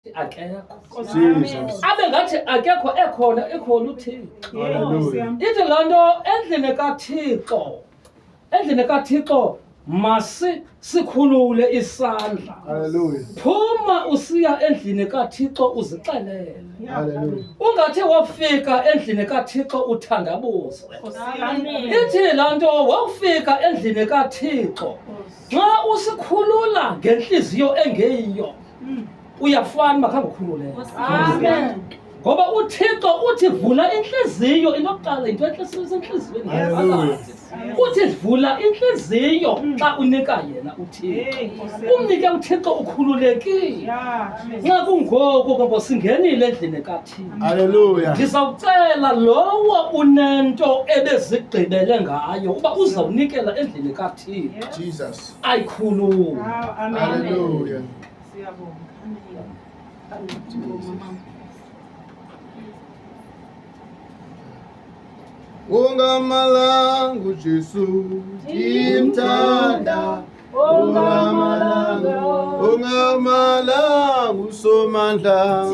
Akekho. Jesus. Abe ngathi akekho ekhona ekhona uThixo. Hallelujah. Ithi laa nto endlini kaThixo, endlini kaThixo masi sikhulule isandla. Hallelujah. Phuma usiya endlini kaThixo uzixelele. Hallelujah. Ungathi wafika endlini kaThixo uthandabuze. Ithi laa nto wawufika endlini kaThixo nxa usikhulula ngentliziyo engeyiyo uyafana uba khange ukhululeke. Ngoba uThixo uthi vula intliziyo, into yokuqala yinto entle esentliziyweni Hallelujah. ngaphakathi. Uthi vula intliziyo xa unika yena uThixo. Umnike uThixo ukhululekile. Nxa kungoku ngoba singenile endlini kaThixo. Hallelujah. Ndizawucela lowo unento ebezigqibele ngayo uba uzawunikela endlini kaThixo. Jesus. Ayikhulule. Hallelujah. Ungamalangu Jesu ndimthanda ungamalangu ungamalangu somandla.